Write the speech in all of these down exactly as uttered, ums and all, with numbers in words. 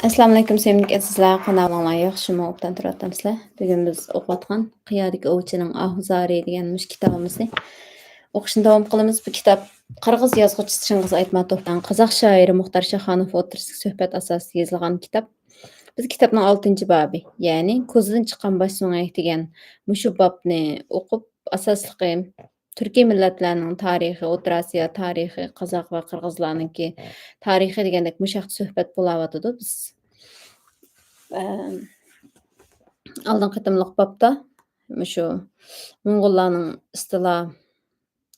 ئەسسالامۇئەلەيكۇم، سۆيۈملۈك ئەزىزلەر، قانداقلاڭلار، ياخشىمۇ، ئوبدان تۇرۇۋاتامسىلەر؟ بۈگۈن بىز ئوقۇۋاتقان قىيادىكى ئوۋچىنىڭ ئاھۇ زارى دېگەن مۇشۇ كىتابىمىزنى ئوقۇشنى داۋام قىلىمىز. بۇ كىتاب قىرغىز يازغۇچىسى چىڭگىز ئايتماتوف بىلەن قازاق شائىرى مۇختار شاخانوف ئوتتۇرىسىدىكى سۆھبەت ئاساسىدا يېزىلغان كىتاب. بىز كىتابنىڭ ئالتىنچى بابى، يەنى كوزىدىن چىققان باش سۆڭەك دېگەن مۇشۇ بابنى ئوقۇپ، ئاساسلىقى تۈركىي مىللەتلەرنىڭ تارىخى، ئوتتۇرا ئاسىيا تارىخى، قازاق ۋە قىرغىزلارنىڭكى تارىخى دېگەندەك مۇشۇ ھەقتە سۆھبەت بولاۋاتىدۇ. بىز، ئە، ئالدىنقى قېتىملىق بابتا مۇشۇ موڭغۇللارنىڭ ئىستىلا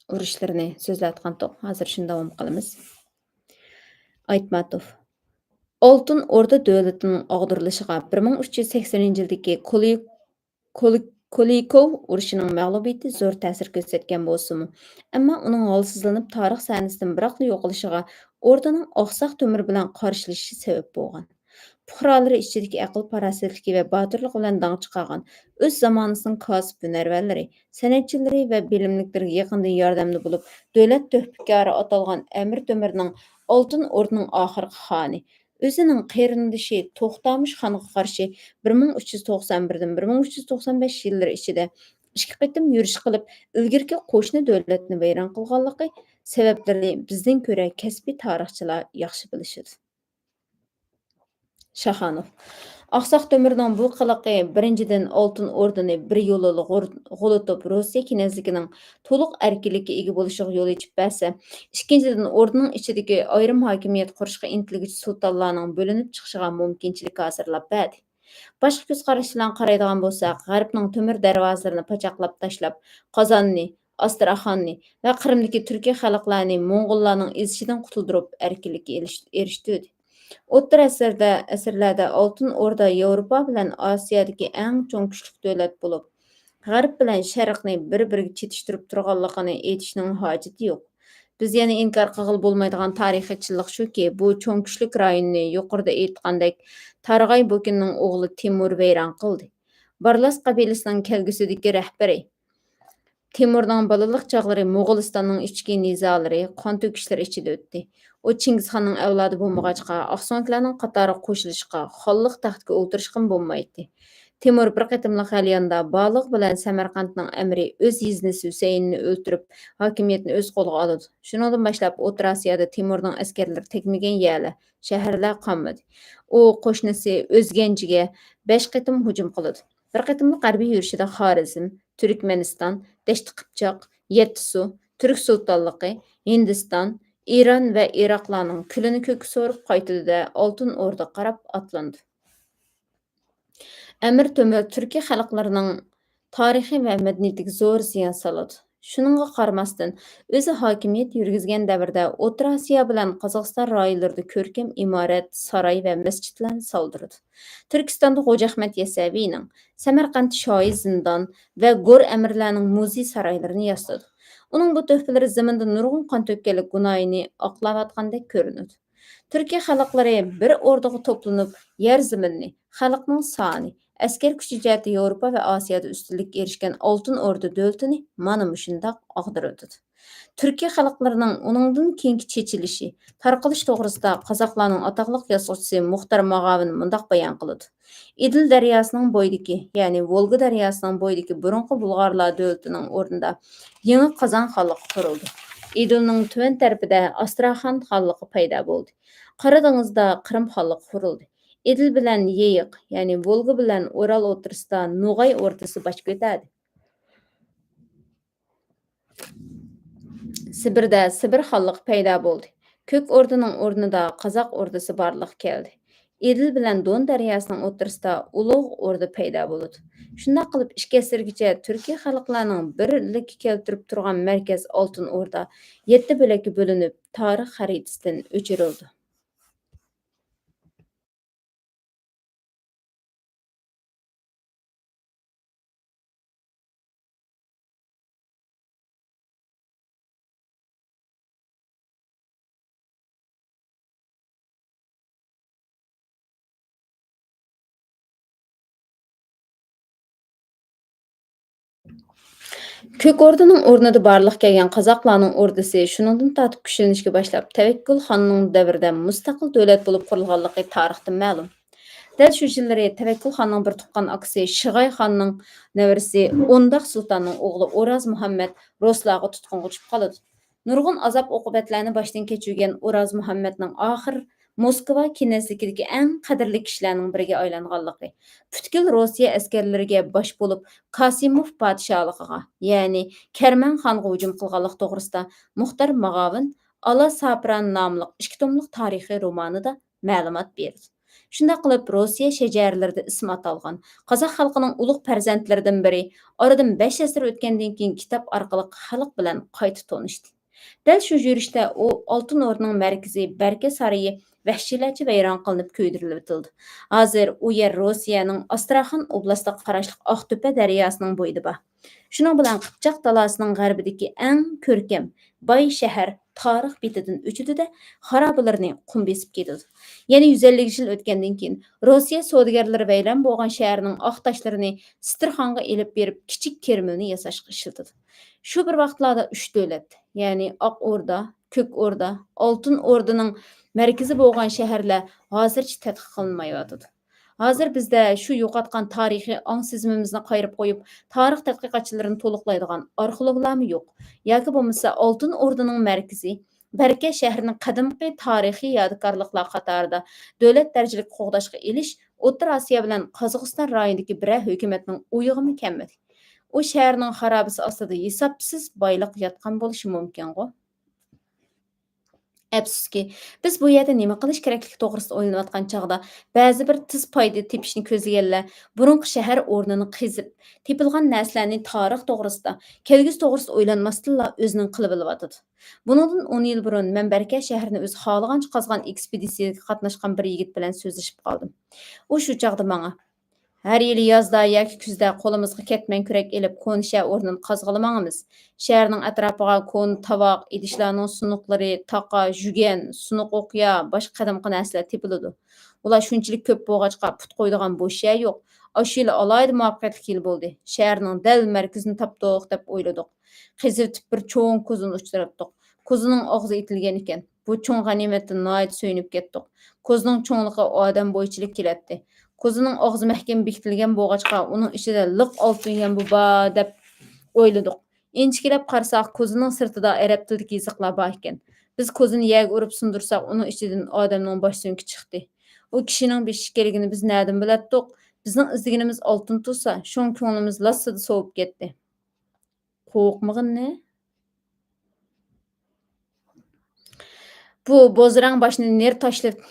ئۇرۇشلىرىنى سۆزلەۋاتقانتۇق. ھازىر شۇنى داۋام قىلىمىز. ئايتماتوف. ئالتۇن ئوردا دۆلىتىنىڭ ئاغدۇرۇلۇشىغا بىر مىڭ ئۈچ يۈز سەكسىنىنچى يىلدىكى كولي-، كولي-، كولىكوۋ ئۇرۇشىنىڭ مەغلۇبىيىتى زور تەسىر كۆرسەتكەن بولسىمۇ، ئەمما ئۇنىڭ ھالسىزلىنىپ، تارىخ سەھنىسىدىن بىراقلا يوقىلىشىغا ئوردىنىڭ ئاقساق تۆمۈر بىلەن قارشىلىشىشى سەۋەب بولغان. پۇقرالىرى ئىچىدىكى ئەقىل-پاراسەتلىكى ۋە باتۇرلۇقى بىلەن داڭ چىقارغان، ئۆز زامانىسىنىڭ كاسىپ ھۈنەرۋەنلىرى، سەنئەتچىلىرى ۋە بىلىملىكلىرىگە يېقىندىن ياردەمدە بولۇپ، دۆلەت تۆھپىكارى ئاتالغان ئەمىر تۆمۈرنىڭ ئالتۇن ئوردىنىڭ ئاخىرقى خانى، ئۆزىنىڭ قېرىندىشى توختامىش خانغا قارشى بىر مىڭ ئۈچ يۈز توقسان بىردىن بىر مىڭ ئۈچ يۈز توقسان بەش يىللىرى ئىچىدە ئىككى قېتىم يۈرۈش قىلىپ، ئىلگىرىكى قوشنا دۆلەتنى ۋەيران قىلغانلىقى سەۋەبلىرىنى بىزدىن كۆرە كەسپىي تارىخچىلار ياخشى بىلىشىدۇ. شاخانوف. ئاقساق تۆمۈرنىڭ بۇ قىلىقى، بىرىنچىدىن، ئالتۇن ئوردىنى بىر يولىلا غۇر-، غۇلىتىپ، روسىيە كىنەزلىكىنىڭ تولۇق ئەركىنلىككە ئىگە بولۇشىغا يول ئېچىپ بەرسە، ئىككىنچىدىن، ئوردىنىڭ ئىچىدىكى ئايرىم ھاكىمىيەت قۇرۇشقا ئىنتىلگۈچى سۇلتانلارنىڭ بۆلۈنۈپ چىقىشىغا مۇمكىنچىلىك ھازىرلاپ بەردى. باشقا كۆز قاراش بىلەن قارايدىغان بولساق، غەربنىڭ تۆمۈر دەرۋازىلىرىنى پاچاقلاپ تاشلاپ، قازاننى، ئاستراخاننى ۋە قىرىمدىكى تۈركىي خەلقلەرنى موڭغۇللارنىڭ ئېزىشىدىن قۇتۇلدۇرۇپ، ئەركىنلىككە ئېلىش-، ئېرىشتۈردى. ئوتتۇرا ئەسىردە، ئەسىرلەردە ئالتۇن ئوردا ياۋروپا بىلەن ئاسىيادىكى ئەڭ چوڭ كۈچلۈك دۆلەت بولۇپ، غەرب بىلەن شەرقنى بىر-بىرىگە چېتىشتۇرۇپ تۇرغانلىقىنى ئېيتىشنىڭ ھاجىتى يوق. بىز يەنە ئىنكار قىلغىلى بولمايدىغان تارىخىي چىنلىق شۇكى، بۇ چوڭ كۈچلۈك رايوننى يۇقىرىدا ئېيتقاندەك تارغاي بوكىننىڭ ئوغلى تېمۇر ۋەيران قىلدى. بارلاس قەبىلىسىنىڭ كەلگۈسىدىكى رەھبىرى. تېمۇرنىڭ بالىلىق چاغلىرى موغۇلىستاننىڭ ئىچكى نىزالىرى، قان تۆكۈشلىرى ئىچىدە ئۆتتى. ئۇ چىڭگىزخاننىڭ ئەۋلادى بولمىغاچقا، ئاقسۆڭەكلەرنىڭ قاتارىغا قوشۇلۇشقا، خانلىق تەختكە ئولتۇرۇشقىمۇ بولمايتتى. تېمۇر بىر قېتىملىق غەلياندا بالىغ بىلەن سەمەرقەنتنىڭ ئەمىرى ئۆز يېزىسى ھۈسەيىننى ئۆلتۈرۈپ، ھاكىمىيەتنى ئۆز قولىغا ئالىدۇ. شۇنىڭدىن باشلاپ ئوتتۇرا ئاسىيادا تېمۇرنىڭ ئەسكەرلىرى تەگمىگەن يەرلەر، شەھەرلەر قالمىدى. ئۇ قوشنىسى ئۆزگەنچىگە بەش قېتىم ھۇجۇم قىلىدۇ. بىر قېتىملىق ھەربىي يۈرۈشىدە خارىزم، تۈركمەنىستان، دەشتى قىپچاق، يەتتىسۇ، تۈرك سۇلتانلىقى، ھىندىستان، ئىران ۋە ئىراقلارنىڭ كۈلىنى كۆككە سورۇپ قايتىدۇ-دە، ئالتۇن ئوردىغا قاراپ ئاتلىنىدۇ. ئەمىر تۆمۈر تۈركىي خەلقلىرىنىڭ تارىخى ۋە مەدەنىيىتىگە زور زىيان سالىدۇ. شۇنىڭغا قارىماستىن، ئۆزى ھاكىمىيەت يۈرگۈزگەن دەۋردە ئوتتۇرا ئاسىيا بىلەن قازاقىستان رايونلىرىدا كۆركەم ئىمارەت، ساراي ۋە مەسچىتلەرنى سالدۇرىدۇ. تۈركىستاندا خوجا ئەخمەت يەسەۋىنىڭ، سەمەرقەنتتە شاھى زىندان ۋە گور ئەمىرلەرنىڭ مۇزېي سارايلىرىنى ياسىتىدۇ. ئۇنىڭ بۇ تۆھپىلىرى زېمىندا نۇرغۇن قان تۆككەنلىك گۇناھىنى ئاقلاۋاتقاندەك كۆرۈنىدۇ. تۈركىي خەلقلىرى بىر ئوردىغا توپلىنىپ، يەر زېمىننى، خەلقنىڭ سانى، ئەسكەر كۈچى جەھەتتە ياۋروپا ۋە ئاسىيادا ئۈستۈنلۈككە ئېرىشكەن ئالتۇن ئوردا دۆلىتىنى مانا مۇشۇنداق ئاغدۇرۇۋېتىدۇ. تۈركىي خەلقلىرىنىڭ ئۇنىڭدىن كېيىنكى چېچىلىشى، تارقىلىش توغرىسىدا قازاقلارنىڭ ئاتاقلىق يازغۇچىسى مۇختار ماغاۋىن مۇنداق بايان قىلىدۇ: ئېدىل دەرياسىنىڭ بويىدىكى، يەنى ۋولگا دەرياسىنىڭ بويىدىكى بۇرۇنقى بۇلغارلار دۆلىتىنىڭ ئورنىدا يېڭى قازان خانلىقى قۇرۇلدى. ئېدىلنىڭ تۆۋەن تەرىپىدە ئاستراخان خانلىقى پەيدا بولدى. قارا دېڭىزدا قىرىم خانلىقى قۇرۇلدى. ئېدىل بىلەن يېيىق، يەنى ۋولگا بىلەن ئورال ئوتتۇرىسىدا نوغاي ئوردىسى باش كۆتەردى. سىبىردە سىبىر خانلىقى پەيدا بولدى. كۆك ئوردىنىڭ ئورنىدا قازاق ئوردىسى بارلىققا كەلدى. ئېدىل بىلەن دون دەرياسىنىڭ ئوتتۇرىسىدا ئۇلۇغ ئوردا پەيدا بولىدۇ. شۇنداق قىلىپ، ئىككى ئەسىرگىچە تۈركىي خەلقلەرنىڭ بىرلىككە كەلتۈرۈپ تۇرغان مەركەز ئالتۇن ئوردا يەتتە بۆلەككە بۆلۈنۈپ، تارىخ خەرىتىسىدىن ئۆچۈرۈلدى. كۆك ئوردىنىڭ ئورنىدا بارلىققا كەلگەن قازاقلارنىڭ ئوردىسى شۇنىڭدىن تارتىپ كۈچلىنىشكە باشلاپ، تەۋەككۈل خاننىڭ دەۋرىدە مۇستەقىل دۆلەت بولۇپ قۇرۇلغانلىقى تارىختىن مەلۇم. دەل شۇ يىللىرى تەۋەككۈل خاننىڭ بىر تۇغقان ئاكىسى شىغاي خاننىڭ نەۋرىسى ئونداق سۇلتاننىڭ ئوغلى ئوراز مۇھەممەد رۇسلارغا تۇتقۇنغا چۈشۈپ قالىدۇ. نۇرغۇن ئازاب-ئوقۇبەتلەرنى باشتىن كەچۈرگەن ئوراز مۇھەممەدنىڭ ئاخىر موسكۋا كىنەزلىكىدىكى ئەڭ قەدىرلىك كىشىلەرنىڭ بىرىگە ئايلانغانلىقى، پۈتكۈل روسىيە ئەسكەرلىرىگە باش بولۇپ، كاسىموف پادىشاھلىقىغا، يەنى كەرمەن خانغا ھۇجۇم قىلغانلىقى توغرىسىدا مۇختار ماغاۋىن ئالا ساپران ناملىق ئىككى توملۇق تارىخىي رومانىدا مەلۇمات بېرىدۇ. شۇنداق قىلىپ، روسىيە شەجەرىلىرىدە ئىسمى ئاتالغان قازاق خەلقىنىڭ ئۇلۇغ پەرزەنتلىرىدىن بىرى ئارىدىن بەش ئەسىر ئۆتكەندىن كېيىن كىتاب ئارقىلىق خەلق بىلەن قايتا تونۇشتى. دەل شۇ يۈرۈشتە ئۇ ئالتۇن ئوردىنىڭ مەركىزى بەركە سارىيى ۋەھشىيلەرچە ۋەيران قىلىنىپ كۆيدۈرۈلۈۋېتىلدى. ھازىر ئۇ يەر روسىيەنىڭ ئاستراخان ئوبلاستىغا قاراشلىق ئاقتۆپە دەرياسىنىڭ بويىدا بار. شۇنىڭ بىلەن قىپچاق تالاسىنىڭ غەربىدىكى ئەڭ كۆركەم، باي شەھەر تارىخ بېتىدىن ئۆچىدۇ-دە، خارابىلىرىنى قۇم بېسىپ كېتىدۇ. يەنە يۈز ئەللىك يىل ئۆتكەندىن كېيىن، روسىيە سودىگەرلىرى ۋەيران بولغان شەھەرنىڭ ئاق تاشلىرىنى ستىرخانغا ئېلىپ بېرىپ، كىچىك كىرمىلنى ياساشقا ئىشلىتىدۇ. شۇ بىر ۋاقىتلاردا ئۈچ دۆلەت، يەنى ئاق ئوردا، كۆك ئوردا، ئالتۇن ئوردىنىڭ مەركىزى بولغان شەھەرلەر ھازىرچە تەتقىق قىلىنمايۋاتىدۇ. ھازىر بىزدە شۇ يوقاتقان تارىخىي ئاڭ سېزىمىمىزنى قايرىپ قويۇپ، تارىخ تەتقىقاتچىلىرىنى تولۇقلايدىغان ئارخېئولوگلارمۇ يوق. ياكى بولمىسا ئالتۇن ئوردىنىڭ مەركىزى بەركە شەھىرىنى قەدىمكى تارىخىي يادىكارلىقلار قاتارىدا دۆلەت دەرىجىلىك قوغداشقا ئېلىش ئوتتۇرا ئاسىيا بىلەن قازاقىستان رايونىدىكى بىرەر ھۆكۈمەتنىڭ ئويىغىمۇ كەلمىدى. ئۇ شەھەرنىڭ خارابىسى ئاستىدا ھېسابسىز بايلىق ياتقان بولۇشى مۇمكىنغۇ؟ ئەپسۇسكى، بىز بۇ يەردە نېمە قىلىش كېرەكلىكى توغرىسىدا ئويلىنىۋاتقان چاغدا، بەزى بىر تېز پايدا تېپىشنى كۆزلىگەنلەر بۇرۇنقى شەھەر ئورنىنى قېزىپ، تېپىلغان نەرسىلەرنى تارىخ توغرىسىدا، كەلگۈسى توغرىسىدا ئويلانماستىنلا ئۆزىنىڭ قىلىۋېلىۋاتىدۇ. بۇنىڭدىن ئون يىل بۇرۇن مەن بەركە شەھىرىنى ئۆزى خالىغانچە قازغان ئېكسپېدىتسىيەگە قاتناشقان بىر يىگىت بىلەن سۆزلىشىپ قالدىم. ئۇ شۇ چاغدا ماڭا، ھەر يىلى يازدا ياكى كۈزدە قولىمىزغا كەتمەن كۈرەك ئېلىپ، كونا شەھەر ئورنىنى قازغىلى ماڭىمىز. شەھەرنىڭ ئەتراپىغا كونا تاۋاق، ئىدىشلارنىڭ سۇنۇقلىرى، تاقا، جۈگەن، سۇنۇق ئوقيا، باشقا قەدىمكى نەرسىلەر تېپىلىدۇ. ئۇلار شۇنچىلىك كۆپ بولغاچقا، پۇت قويىدىغان بوش يەر يوق. ئاشۇ يىلى ئالاھىدە مۇۋەپپەقىيەتلىك يىل بولدى. شەھەرنىڭ دەل مەركىزىنى تاپتۇق، دەپ ئويلىدۇق. قېزىۋېتىپ بىر چوڭ كوزىنى ئۇچراتتۇق. كوزىنىڭ ئاغزى ئېتىلگەن ئىكەن. بۇ چوڭ غەنىيمەتتىن ناھايىتى سۆيۈنۈپ كەتتۇق. كوزىنىڭ چوڭلۇقى ئادەم بويىچىلىك كېلەتتى. كوزىنىڭ ئاغزى مەھكەم بېكىتىلگەن بولغاچقا، ئۇنىڭ ئىچىدە لىق ئالتۇن يەنبۇ بار دەپ ئويلىدۇق. ئىنچىكىلەپ قارىساق، كوزىنىڭ سىرتىدا ئەرەب تىلىدىكى يېزىقلار بار ئىكەن. بىز كوزىنى يەرگە ئۇرۇپ سۇندۇرساق، ئۇنىڭ ئىچىدىن ئادەمنىڭ باش سۆڭىكى چىقتى. ئۇ كىشىنىڭ بېشى ئىكەنلىكىنى بىز نەدىن بىلەتتۇق؟ بىزنىڭ ئىزدىگىنىمىز ئالتۇن تۇرسا، شۇڭا كۆڭلىمىز لاسسىدە سوۋۇپ كەتتى. قورقمىغىننى. بۇ بوزراڭ باشنى نېرى تاشلىت-،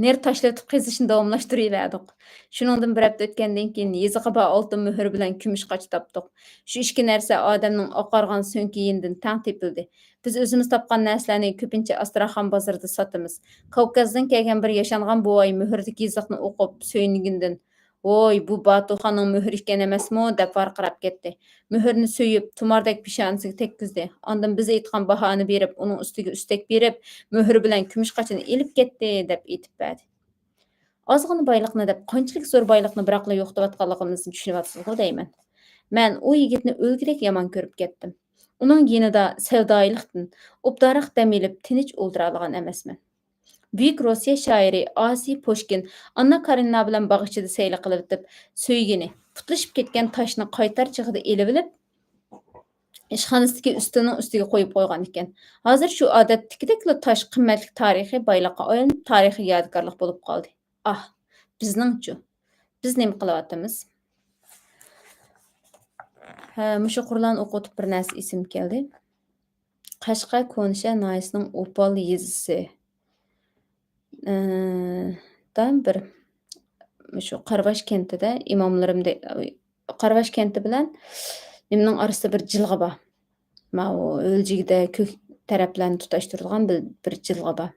نېرى تاشلىتىپ قېزىشنى داۋاملاشتۇرۇۋەردۇق. شۇنىڭدىن بىر ھەپتە ئۆتكەندىن كېيىن، يېزىقى بار ئالتۇن مۆھۈر بىلەن كۈمۈش قاچا تاپتۇق. شۇ ئىككى نەرسە ئادەمنىڭ ئاقارغان سۆڭىكى يېنىدىن تەڭ تېپىلدى. بىز ئۆزىمىز تاپقان نەرسىلەرنى كۆپىنچە ئاستراخان بازىرىدا ساتىمىز. كاۋكازدىن كەلگەن بىر ياشانغان بوۋاي مۆھۈردىكى يېزىقنى ئوقۇپ سۆيۈنگىنىدىن، «ۋوي، بۇ باتۇخاننىڭ مۆھۈرى ئىكەن ئەمەسمۇ؟» دەپ ۋارقىراپ كەتتى. مۆھۈرنى سۆيۈپ، تۇماردەك پېشانىسىگە تەگكۈزدى. ئاندىن بىز ئېيتقان باھانى بېرىپ، ئۇنىڭ ئۈستىگە ئۈستەك بېرىپ، مۆھۈر بىلەن كۈمۈش قاچىنى ئېلىپ كەتتى، دەپ ئېيتىپ بەردى. ئازغىنە بايلىقنى دەپ، قانچىلىك زور بايلىقنى بىراقلا يوقىتىۋاتقانلىقىمىزنى چۈشىنىۋاتىسىزغۇ دەيمەن. مەن ئۇ يىگىتنى ئۆلگۈدەك يامان كۆرۈپ كەتتىم. ئۇنىڭ يېنىدا سەۋدايىلىقتىن، ئوبدانراق دەم ئېلىپ، تىنچ ئولتۇرالىغان ئەمەسمەن. بۈيۈك روسىيە شائىرى ئاسىي پۇشكىن ئاننا كارېنىنا بىلەن باغ ئىچىدە سەيلە قىلىۋېتىپ، سۆيگىنى، پۇتلىشىپ كەتكەن تاشنى قايتار چېغىدا ئېلىۋېلىپ، ئىشخانىسىدىكى ئۈستىلىنىڭ ئۈستىگە قويۇپ قويغان ئىكەن. ھازىر شۇ ئادەتتىكىدەكلا تاش قىممەتلىك تارىخىي بايلىققا ئايلىنىپ، تارىخىي يادىكارلىق بولۇپ قالدى. ئاھ، بىزنىڭچۇ؟ بىز نېمە قىلىۋاتىمىز؟ ھە، مۇشۇ قۇرلارنى ئوقۇۋېتىپ بىر نەرسە ئېسىمگە كەلدى. قەشقەر كونىشەھەر ناھىيەسىنىڭ ئوپال يېزىسى، ئى، دا بىر مۇشۇ قاراباش كەنتىدە ئىماملىرىم دە-، قاراباش كەنتى بىلەن نېمىنىڭ ئارىسىدا بىر جىلغا بار. ماۋۇ ھۆلجىگىدە كۆك تەرەپلەرنى تۇتاشتۇرىدىغان بىر، بىر جىلغا بار.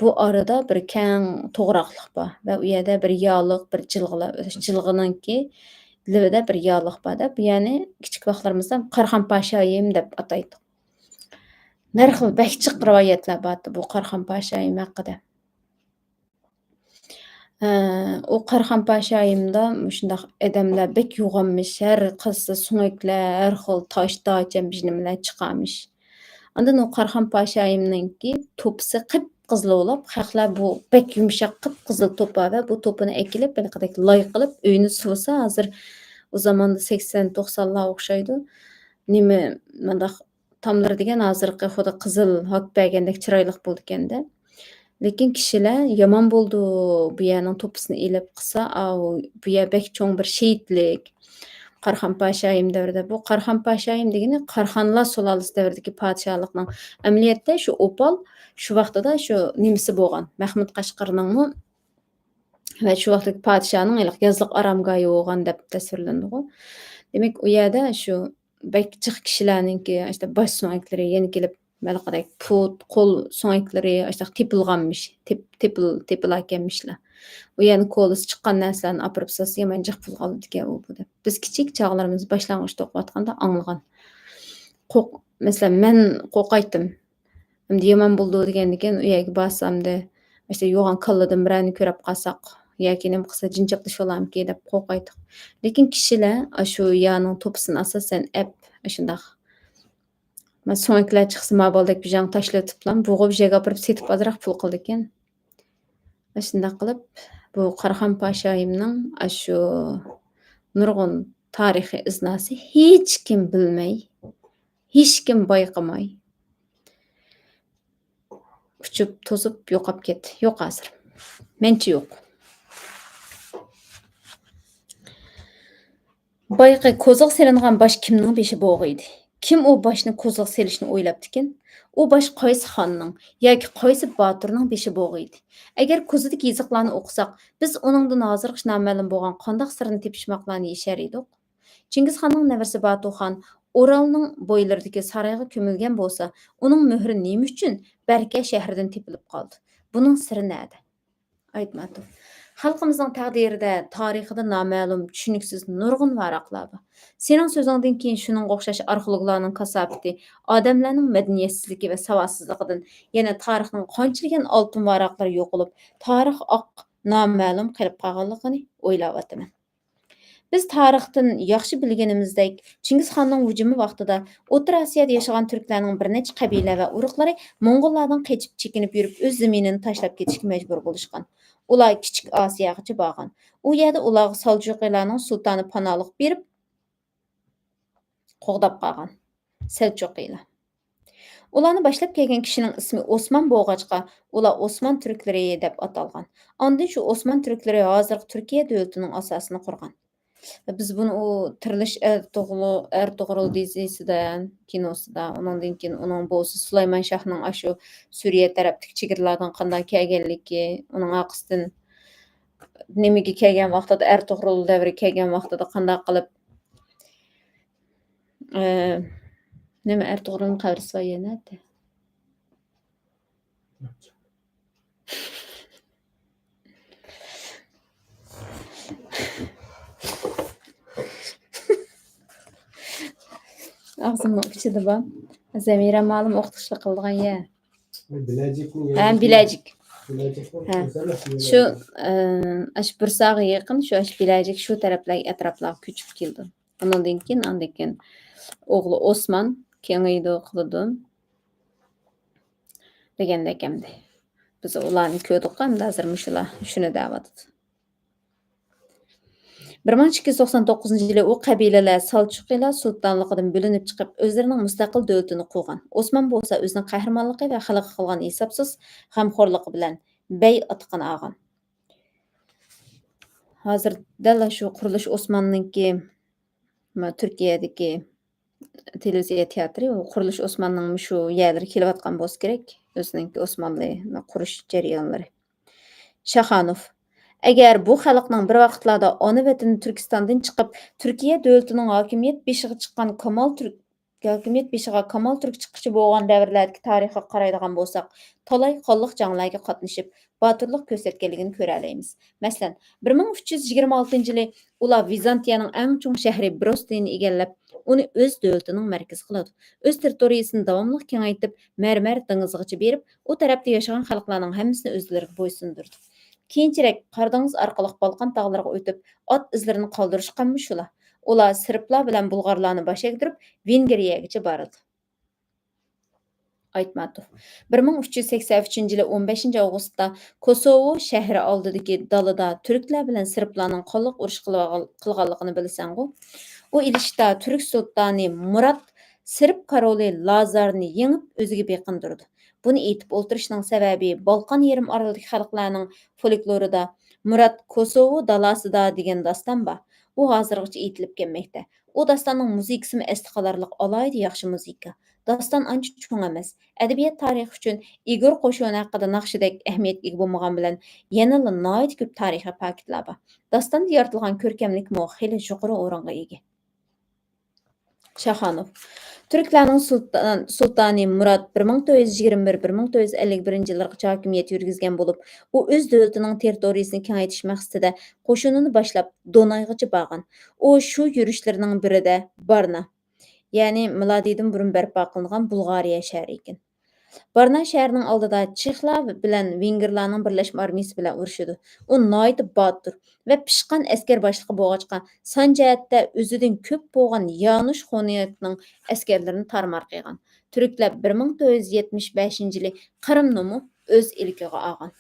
بۇ ئارىدا بىر كەڭ توغراقلىق بار ۋە ئۇ يەردە بىر ياغلىق، بىر جىلغىلار ئۆسۈش. جىلغىنىڭكى لېۋىدە بىر ياغلىق بار دەپ، يەنى كىچىك ۋاقىتلىرىمىزدا قاراخان پاشايىم دەپ ئاتايتتۇق. ھەر خىل بەك جىق رىۋايەتلەر بارتى بۇ قاراخان پاشايىم ھەققىدە. ئە، ئۇ قاراخان پاشايىمدا مۇشۇنداق ئادەملەر بەك يوغانمىش، ھەر قايسى سۆڭەكلەر، ھەر خىل تاش، داچا، بىر نېمىلەر چىقارمىش. ئاندىن ئۇ قاراخان پاشايىمنىڭكى توپىسى قىپقىزىل بولۇپ، خەقلەر بۇ بەك يۇمشاق قىپقىزىل توپا ۋە بۇ توپىنى ئەكېلىپ، ھېلىقىدەك لاي قىلىپ، ئۆينى سۇۋىسا، ھازىر ئۇ زاماندا سەكسەن، توقسانلار ئوخشايدۇ. نېمە، مۇنداق تاملىرى دېگەن ھازىرقى خۇددى قىزىل ھاك بەرگەندەك چىرايلىق بولىدىكەن-دە. لېكىن كىشىلەر يامان بولدى، بۇ يەرنىڭ توپىسىنى ئېلىپ قىلسا، ئاۋۇ، بۇ يەر بەك چوڭ بىر شېھىتلىك. قاراخان پاشايىم دەۋرىدە، بۇ قاراخان پاشايىم دېگىنى قاراخانلار سۇلالىسى دەۋرىدىكى پادىشاھلىقنىڭ، ئەمەلىيەتتە شۇ ئوپال شۇ ۋاقتىدا شۇ نېمىسى بولغان، مەخمۇت قەشقىرىنىڭمۇ ۋە شۇ ۋاقىتتىكى پادىشاھنىڭ ھېلىقى يازلىق ئارامگاھى بولغان دەپ تەسۋىرلىنىدىغۇ. دېمەك، ئۇ يەردە شۇ بەك جىق كىشىلەرنىڭكى ئاشۇنداق باش سۆڭەكلىرى يەنە كېلىپ، ھېلىقىدەك پۇت، قول سۆڭەكلىرى ئاشۇنداق تېپىلغانمىش، تېپ-، تېپىل-، تېپىلاكەنمىشلەر. ئۇ يەرنى كولىسى چىققان نەرسىلەرنى ئاپىرىپ سالسا يامان جىق پۇلغا ئالىدىكەن ئۇ، بۇ دەپ. بىز كىچىك چاغلىرىمىز باشلانغۇچتا ئوقۇۋاتقاندا ئاڭلىغان. قورق-، مەسىلەن، مەن قورقايتتىم. ئەمدى يامان بولىدۇ دېگەندىكىن، ئۇ يەرگە بارسامدى، ئاشۇ يوغان كاللىدىن بىرەرنى كۆرۈپ قالساق ياكى نېمە قىلسا جىنچاپلىشىۋالامىكى دەپ قورقايتتۇق. لېكىن كىشىلەر ئاشۇ يارنىڭ توپىسىنى ئاساسەن ئەپ، ئاشۇنداق، ما، سۆڭەكلەر چىقسا، ما بالدەك بىر جاڭ تاشلىۋېتىپلا، بۇغۇپ يەرگە ئاپىرىپ سېتىپ ئازراق پۇل قىلىدىكەن. ئاشۇنداق قىلىپ، بۇ قاراخان پاشايىمنىڭ ئاشۇ نۇرغۇن تارىخىي ئىزناسى ھېچكىم بىلمەي، ھېچكىم بايقىماي، ئۇچۇپ توزۇپ يوقاپ كەتتى. يوق ھازىر. مەنچە يوق. بايىقى كوزىغا سېلىنغان باش كىمنىڭ بېشى بوغىيدى؟ كىم ئۇ باشنى كوزىغا سېلىشنى ئويلاپتىكىن؟ ئۇ باش قايسى خاننىڭ ياكى قايسى باتۇرنىڭ بېشى بوغىيدى؟ ئەگەر كوزىدىكى يېزىقلارنى ئوقۇساق، بىز ئۇنىڭدىن ھازىرغىچە نامەلۇم بولغان قانداق سىرنى تېپىشماقلارنى يېشەر ئىدۇق؟ چىڭگىزخاننىڭ نەۋرىسى باتۇخان ئورالنىڭ بويلىرىدىكى سارايغا كۆمۈلگەن بولسا، ئۇنىڭ مۆھرى نېمە ئۈچۈن بەركە شەھىرىدىن تېپىلىپ قالدى؟ بۇنىڭ سىرى نەدە؟ ئايتماتوف. خەلقىمىزنىڭ تەقدىرىدە، تارىخىدا نامەلۇم، چۈشىنىكسىز نۇرغۇن ۋاراقلار بار. سېنىڭ سۆزۈڭدىن كېيىن شۇنىڭغا ئوخشاش ئارخېئولوگلارنىڭ كاساپىتى، ئادەملەرنىڭ مەدەنىيەتسىزلىكى ۋە ساۋاتسىزلىقىدىن يەنە تارىخنىڭ قانچىلىگەن ئالتۇن ۋاراقلىرى يوقىلىپ، تارىخ ئاق، نامەلۇم قېلىپ قالغانلىقىنى ئويلاۋاتىمەن. بىز تارىختىن ياخشى بىلگىنىمىزدەك، چىڭگىزخاننىڭ ھۇجۇمى ۋاقتىدا ئوتتۇرا ئاسىيادا ياشىغان تۈركلەرنىڭ بىر نەچچە قەبىلە ۋە ئۇرۇقلىرى موڭغۇللاردىن قېچىپ، چېكىنىپ يۈرۈپ، ئۆز زېمىنىنى تاشلاپ كېتىشكە مەجبۇر بولۇشقان. ئۇلار كىچىك ئاسىياغىچە بارغان. ئۇ يەردە ئۇلارغا سالجۇقىلارنىڭ سۇلتانى پاناھلىق بېرىپ، قوغداپ قالغان سەلچۇقىلار. ئۇلارنى باشلاپ كەلگەن كىشىنىڭ ئىسمى ئوسمان بولغاچقا، ئۇلار ئوسمان تۈركلىرى دەپ ئاتالغان. ئاندىن شۇ ئوسمان تۈركلىرى ھازىرقى تۈركىيە دۆلىتىنىڭ ئاساسىنى قۇرغان. بىز بۇنى ئۇ تىرىلىش ئەرتۇغرۇل، ئەرتۇغرۇل دېزىسىدا، كىنوسىدا، ئۇنىڭدىن كېيىن ئۇنىڭ بوۋىسى سۇلايمان شاھنىڭ ئاشۇ سۈرىيە تەرەپتىكى چېگرىلاردىن قانداق كەلگەنلىكى، ئۇنىڭ ئارقىسىدىن نېمىگە كەلگەن ۋاقتىدا، ئەرتۇغرۇل دەۋرىگە كەلگەن ۋاقتىدا قانداق قىلىپ، ئە، نېمە، ئەرتۇغرۇلنىڭ قەبرىسى بار يەنە نەدە؟ ئاغزىمنىڭ ئۇچىدا بار. زەمىرە مالىم ئوقۇتقۇچىلىق قىلىدىغان يەر. بىلەجىكنىڭ ھە، يېرى. بىلەجىك. بىلەجىكنىڭ ھە. ئۆزى ئەمەس يېرى. شۇ، ئە، ئاشۇ بۇرساغا يېقىن، شۇ ئاشۇ بىلەجىك شۇ تەرەپلەرگە، ئەتراپلارغا كۆچۈپ كېلىدۇ. ئۇنىڭدىن كېيىن، ئاندىن كېيىن ئوغلى ئوسمان كېڭىيىدۇ، قىلىدۇ. دېگەندەك ئەمدى. بىز ئۇلارنى كۆردۇق، ئەمدى ھازىر مۇشۇلار شۇنى دەۋاتىدۇ. بىر مىڭ ئىككى يۈز توقسان توققۇزىنچى يىلى ئۇ قەبىلىلەر سالچۇقىلار سۇلتانلىقىدىن بۆلۈنۈپ چىقىپ، ئۆزلىرىنىڭ مۇستەقىل دۆلىتىنى قۇرغان. ئوسمان بولسا ئۆزىنىڭ قەھرىمانلىقى ۋە خەلققە قىلغان ھېسابسىز غەمخورلۇقى بىلەن بەي ئاتىقىنى ئالغان. ھازىر دەل شۇ قۇرۇلۇش ئوسماننىڭكى، ما، تۈركىيەدىكى تېلېۋىزىيە تىياتىرى، ئۇ قۇرۇلۇش ئوسماننىڭ مۇشۇ يەرلىرى كېلىۋاتقان بولسا كېرەك، ئۆزىنىڭكى ئوسمانلىنى قۇرۇش جەريانلىرى. شاخانوف. ئەگەر بۇ خەلقنىڭ بىر ۋاقىتلاردا ئانا ۋەتىنى تۈركىستاندىن چىقىپ، تۈركىيە دۆلىتىنىڭ ھاكىمىيەت بېشىغا چىققان كامال تۈرك، ھاكىمىيەت بېشىغا كامال تۈرك چىققۇچى بولغان دەۋرلەردىكى تارىخىغا قارايدىغان بولساق، تالاي قانلىق جەڭلەرگە قاتنىشىپ، باتۇرلۇق كۆرسەتكەنلىكىنى كۆرەلەيمىز. مەسىلەن، بىر مىڭ ئۈچ يۈز يىگىرمە ئالتىنچى يىلى ئۇلار ۋىزانتىيەنىڭ ئەڭ چوڭ شەھىرى بروستىنى ئىگىلەپ، ئۇنى ئۆز دۆلىتىنىڭ مەركىزى قىلىدۇ. ئۆز تېررىتورىيىسىنى داۋاملىق كېڭەيتىپ، مەرمەر دېڭىزىغىچە بېرىپ، ئۇ تەرەپتە ياشىغان خەلقلەرنىڭ ھەممىسىنى ئۆزلىرىگە بويسۇندۇرىدۇ. كېيىنچىرەك قارا دېڭىز ئارقىلىق بالقان تاغلىرىغا ئۆتۈپ، ئات ئىزلىرىنى قالدۇرۇشقانمۇ شۇلار. ئۇلار سېربلار بىلەن بۇلغارلارنى باش ئەگدۈرۈپ، ۋېنگرىيەگىچە بارىدۇ. ئايتماتوف. بىر مىڭ ئۈچ يۈز سەكسەن ئۈچىنچى يىلى ئون بەشىنچى ئاۋغۇستتا كوسوۋو شەھىرى ئالدىدىكى دالىدا تۈركلەر بىلەن سېربلارنىڭ قانلىق ئۇرۇش قىلىۋالغان-، قىلغانلىقىنى بىلىسەنغۇ؟ ئۇ ئېلىشتا تۈرك سۇلتانى مۇرات سېرب كارولى لازارنى يېڭىپ، ئۆزىگە بېقىندۇرىدۇ. بۇنى ئېيتىپ ئولتۇرۇشنىڭ سەۋەبى، بالقان يېرىم ئارىلىدىكى خەلقلەرنىڭ فولكلورىدا مۇرات كوسوۋو دالاسىدا دېگەن داستان بار. ئۇ ھازىرغىچە ئېيتىلىپ كەلمەكتە. ئۇ داستاننىڭ مۇزىكىسىمۇ ئەستە قالارلىق ئالاھىدە ياخشى مۇزىكا. داستان ئانچە چوڭ ئەمەس. ئەدەبىيات تارىخى ئۈچۈن ئىگور قوشۇنى ھەققىدە ناخشىدەك ئەھمىيەتكە ئىگە بولمىغان بىلەن، يەنىلا ناھايىتى كۆپ تارىخىي پاكىتلار بار. داستاندا يارىتىلغان كۆركەملىكمۇ خېلى يۇقىرى ئورۇنغا ئىگە. شاخانوف. تۈركلەرنىڭ سۇلتان-، سۇلتانى مۇرات بىر مىڭ تۆت يۈز يىگىرمە بىر، بىر مىڭ تۆت يۈز ئەللىك بىرىنچى يىللىرىغىچە ھاكىمىيەت يۈرگۈزگەن بولۇپ، ئۇ ئۆز دۆلىتىنىڭ تېررىتورىيىسىنى كېڭەيتىش مەقسىتىدە قوشۇنىنى باشلاپ، دونايغىچە بارغان. ئۇ شۇ يۈرۈشلىرىنىڭ بىرىدە بارنا، يەنى مىلادىدىن بۇرۇن بەرپا قىلىنغان بۇلغارىيە شەھىرى ئىكەن. بارنا شەھىرىنىڭ ئالدىدا چېخلار بىلەن ۋېنگىرلارنىڭ بىرلەشمە ئارمىيىسى بىلەن ئۇرۇشىدۇ. ئۇ ناھايىتى باتۇر ۋە پىشقان ئەسكەر باشلىقى بولغاچقا، سان جەھەتتە ئۆزىدىن كۆپ بولغان يانۇش خونېكنىڭ ئەسكەرلىرىنى تارمار قىلغان. تۈركلەر بىر مىڭ تۆت يۈز يەتمىش بەشىنچى يىلى قىرىمنىمۇ ئۆز ئىلكىگە ئالغان.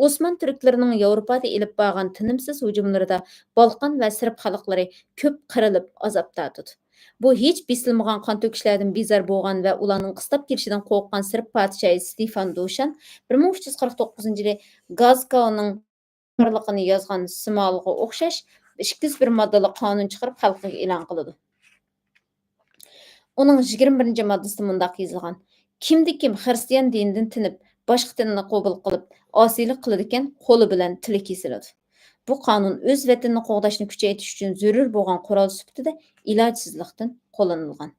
ئوسمان تۈركلىرىنىڭ ياۋروپادا ئېلىپ بارغان تىنىمسىز ھۇجۇملىرىدا بالقان ۋە سېرب خەلقلىرى كۆپ قىرىلىپ، ئازاب تارتىدۇ. بۇ ھېچ بېسىلمىغان قان تۆكۈشلەردىن بىزار بولغان ۋە ئۇلارنىڭ قىستاپ كېلىشىدىن قورققان سېرب پادىشاھى ستېفان دوشان بىر مىڭ ئۈچ يۈز قىرىق توققۇزىنچى يىلى گازكاۋنىڭ بارلىقىنى يازغان سىمالغا ئوخشاش ئىككى يۈز بىر ماددىلىق قانۇن چىقىرىپ، خەلقىگە ئېلان قىلىدۇ. ئۇنىڭ يىگىرمە بىرىنچى ماددىسىدا مۇنداق يېزىلغان: «كىمدە كىم خىرىستىيان دىنىدىن تىنىپ، باشقا دىننى قوبۇل قىلىپ، ئاسىيلىق قىلىدىكەن، قولى بىلەن تىلى كېسىلىدۇ.» بۇ قانۇن ئۆز ۋەتىنىنى قوغداشنى كۈچەيتىش ئۈچۈن زۆرۈر بولغان قورال سۈپىتىدە ئىلاجسىزلىقتىن قوللىنىلغان.